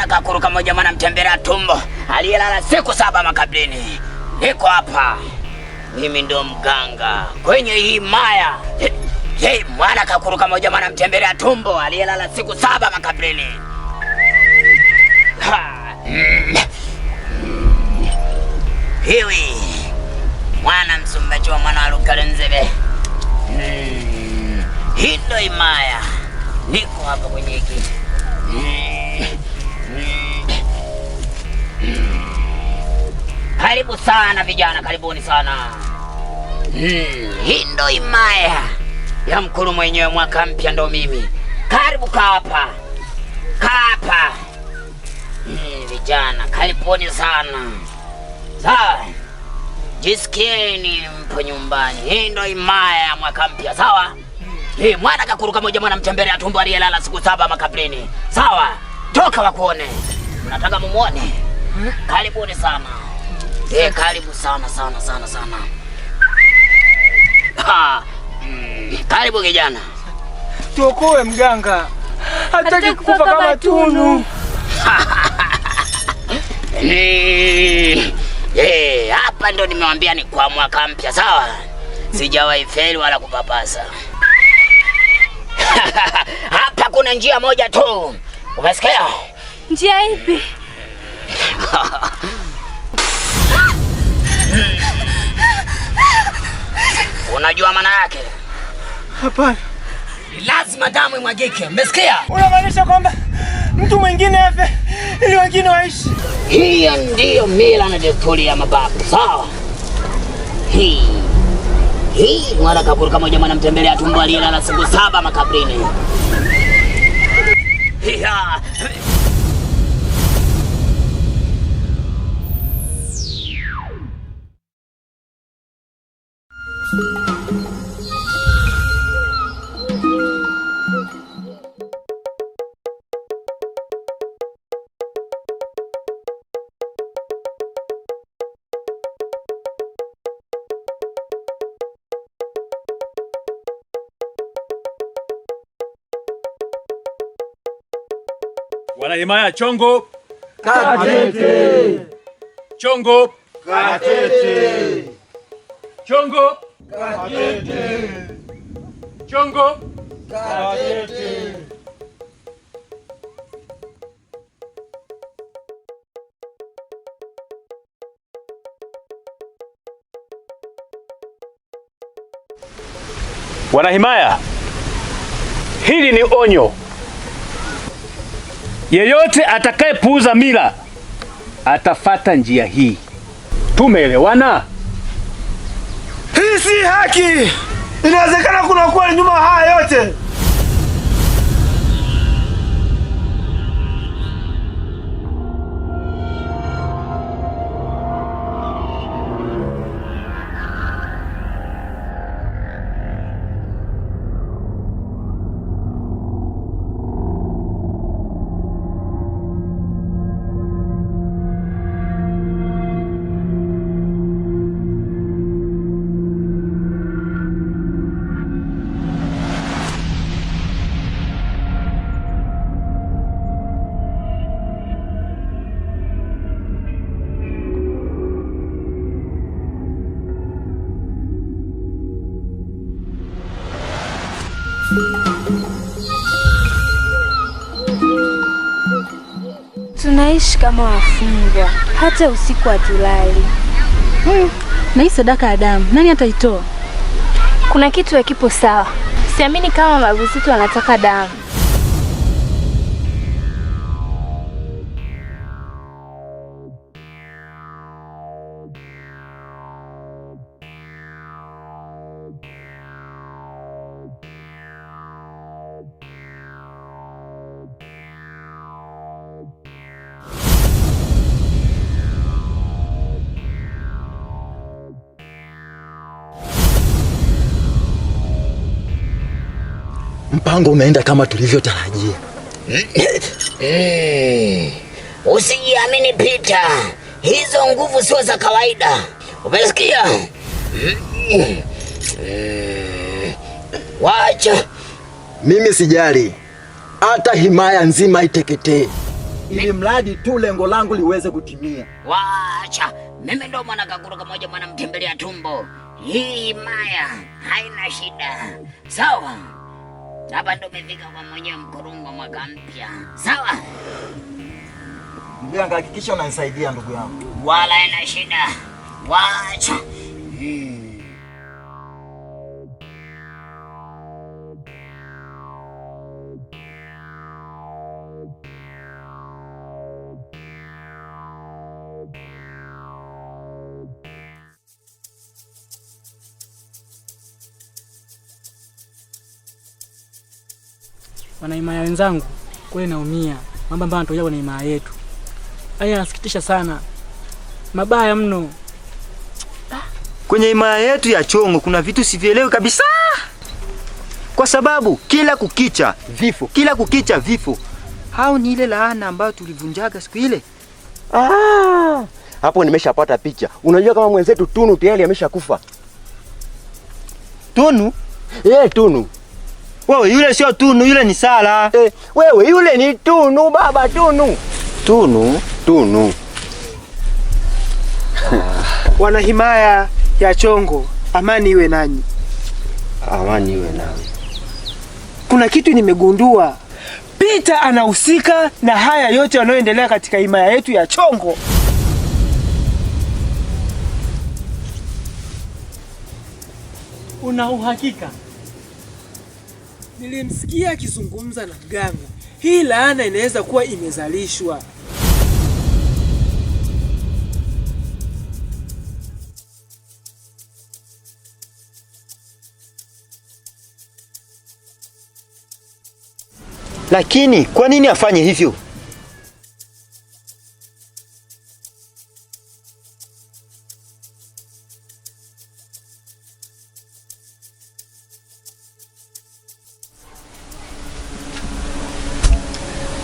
Mwana kakuruka moja mwana mtembelea tumbo aliyelala siku 7 makaburini. Niko hapa. Mimi ndo mganga kwenye hii maya. Hey, mwana kakuruka moja mwana mtembelea tumbo aliyelala siku 7 makaburini. Hiwi mwana msumbachi wa mwana wa Lukalenzebe. Hii ndo imaya. Niko hapa kwenye hiki. Karibu sana vijana, karibuni sana. Hii ndo imaya ya mkuru mwenyewe, mwaka mpya ndo mimi. Karibu hapa. Hapa. Vijana, karibuni sana. Sawa. Jisikieni mpo nyumbani. Hii ndo imaya ya mwaka mpya, sawa? Mwana kakuruka moja mwana mtembelea tumbo aliyelala siku 7 makaburini. Sawa? Toka wakuone. Unataka mumuone? Karibuni sana. Karibu sana sana sana sana. Ha. Karibu kijana. Tuokoe mganga. Hataki kufa kama tunu. Hapa ndo nimewambia ni kwa mwaka mpya, sawa? Sijawahi feli wala kupapasa. Hapa kuna njia moja tu. Umesikia? Njia ipi? Unajua maana yake? Hapana. Ni lazima damu imwagike. Umesikia? Unamaanisha kwamba mtu mwingine afe ili wengine waishi? Hiyo ndiyo mila na desturi ya mababu, sawa? Hii. Hii mwana kaburi kama jamaa anamtembelea tumbo aliyelala siku 7 makaburini. Hiya. Wanahimaya chongo katete, chongo katete, chongo katete, chongo katete. Wanahimaya, hili ni onyo. Yeyote atakayepuuza mila atafata njia hii. Tumeelewana? Hii si haki. Inawezekana kuna kweli nyuma haya yote. Tunaishi kama wafungwa, hata usiku hatulali. Na hii sadaka ya damu nani ataitoa? Kuna kitu hakipo sawa. Siamini kama babu zetu wanataka damu. Mpango umeenda kama tulivyotarajia. Usijiamini Peter, hizo nguvu sio za kawaida. Umesikia? Wacha mimi sijali, hata himaya nzima iteketee, Ili mradi tu lengo langu liweze kutimia. Wacha, mimi ndo mwana kakuruka moja mwana mtembelea tumbo. Hii maya haina shida. Sawa. Hapa ndo umefika kwa mwenyewe mkurungo mwaka mpya. Sawa? Mganga, hakikisha unanisaidia ndugu yangu. Wala haina shida. Wacha. Wanaimaya wenzangu, kweli naumia mambo ambayo yanatokea kwenye himaya yetu. Haya yanasikitisha sana, mabaya mno. Kwenye himaya yetu ya Chongo kuna vitu sivielewi kabisa, kwa sababu kila kukicha vifo, kila kukicha vifo. Hao ni ile laana ambayo tulivunjaga siku ile. Hapo nimeshapata picha. Unajua kama mwenzetu Tunu tayari ameshakufa. Tunu? Tunu. Wewe yule sio Tunu, yule ni Sala. Wewe yule ni Tunu baba, Tunu. Tunu, Tunu. Wanahimaya ya Chongo, amani iwe nanyi. Amani iwe nawe. Kuna kitu nimegundua. Peter anahusika na haya yote yanayoendelea katika himaya yetu ya Chongo. Una uhakika? Nilimsikia akizungumza na mganga. Hii laana inaweza kuwa imezalishwa. Lakini kwa nini afanye hivyo?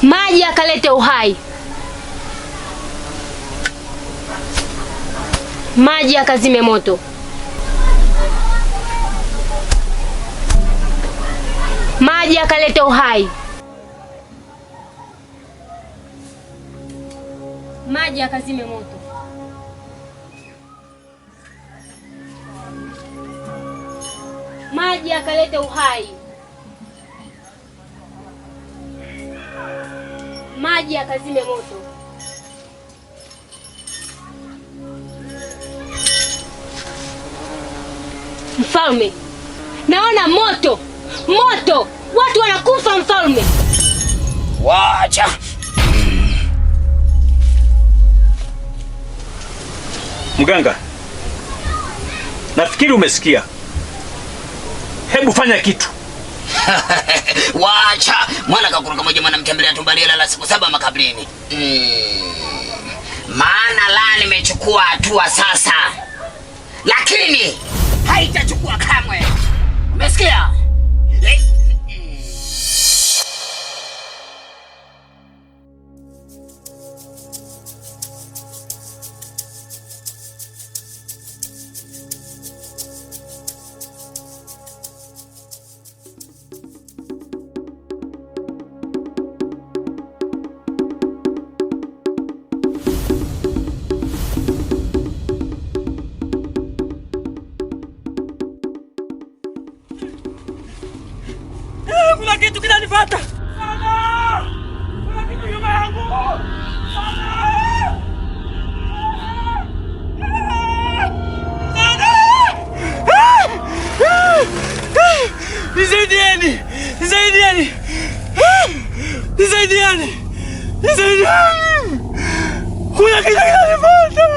Maji akalete uhai, maji akazime moto, maji akalete uhai, maji akazime moto. Maji akalete uhai, maji akazime moto. Mfalme, naona moto, moto, watu wanakufa mfalme. Wacha. Mganga, nafikiri umesikia. Hebu fanya kitu. Wacha. Mwana kakuruka moja mwana mtembelea tumbo aliyelala siku 7 makaburini. Maana la nimechukua hatua sasa. Lakini haitachukua kamwe. Umesikia? Kuna kitu kinanifuata. Sana! Kuna kitu nyuma yangu. Sana! Sana! Nisaidieni! Nisaidieni! Nisaidieni! Nisaidieni! Kuna kitu kinanifuata.